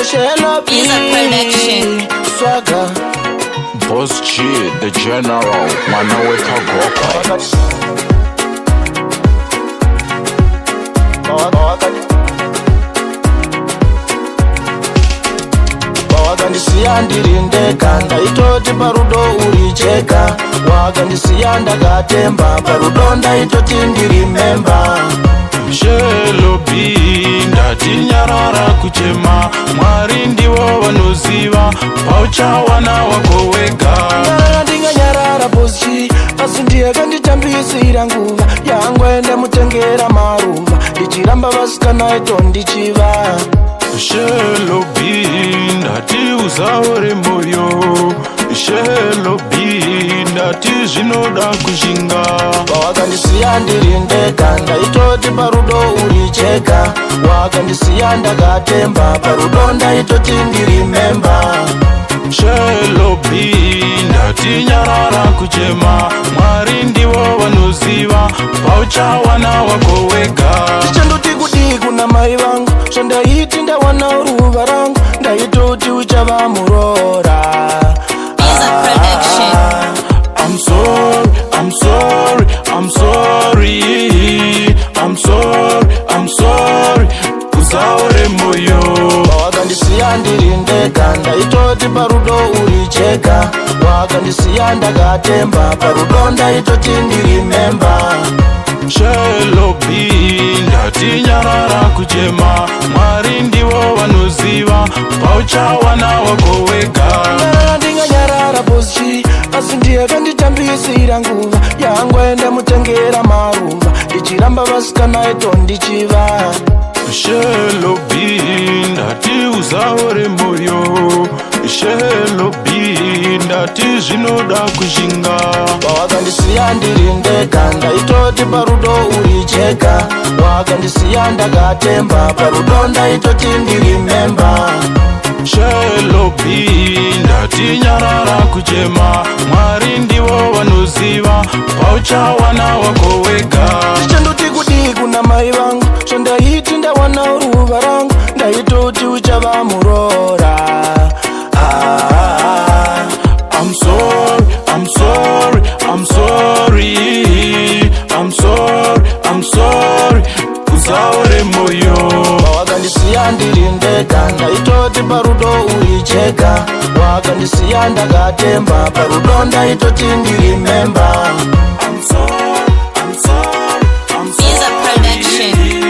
Shelo B. Is a production. Swagger. Boss G, the general, mwana wekagokwe. Wakandisiya ndiri ndega, ndaitoti parudo uri chega. Wakandisiya ndakatemba, parudo ndaitoti ndiri memba. Shelo B, ndatinyarara kuchema. Mwari ndivo vanoziva pauchawana wako wega. Nyarara ndinganyarara, Boss G, asi ndiye kanditambisira nguva yangu. Ende mutengera maruva, ndichiramba vasikana ito ndichiva. Shelo B, ndati usaore moyo. Shelo B, ndati zvinoda kushinga. Wakandisiya ndiri ndega, ndaitoti parudo uri chega. Wakandisiya ndakatemba, parudo ndaitoti ndiri memba. Shelo B, ndatinyarara kuchema. Mwari ndivo vanoziva pauchawana wako wega. Ndichandoti kudii kuna mai vangu? Zvandaiti ndawana ruva rangu, ndaitoti uchava muroora. Is a production. I'm sorry, I'm sorry, I'm sorry, I'm sorry, I'm sorry. Usaore moyo. Wakandisiya ndiri ndega, ndaitoti parudo uri chega. Wakandisiya ndakatemba, parudo ndaitoti ndiri memba. Shelo B, ndatinyarara kuchema. Mwari ndivo vanoziva pauchawana wako wega. Nyarara ndinganyarara, Boss G, asi ndiye kanditambisira nguva yangu. Ende mutengera maruva, ndichiramba vasikana ito ndichiva. Shelo B, ndati usaore moyo. Shelo B, ndati zvinoda kushinga. Wakandisiya ndiri ndega, ndaitoti parudo uri chega. Wakandisiya ndakatemba, parudo ndaitoti ndiri memba. Shelo B, ndatinyarara kuchema. Mwari ndivo vanoziva pauchawana wako wega. Ndichandoti kudii kuna mai vangu? Zvandaiti ndawana ruva rangu, ndaitoti uchava muroora. Ah. I'm sorry, I'm sorry, I'm sorry, I'm sorry, I'm sorry. Usaore moyo. Wakandisiya ndiri ndega, ndaitoti parudo uri chega. Wakandisiya ndakatemba, parudo ndaitoti ndiri memba. I'm sorry, I'm sorry, I'm Is a production.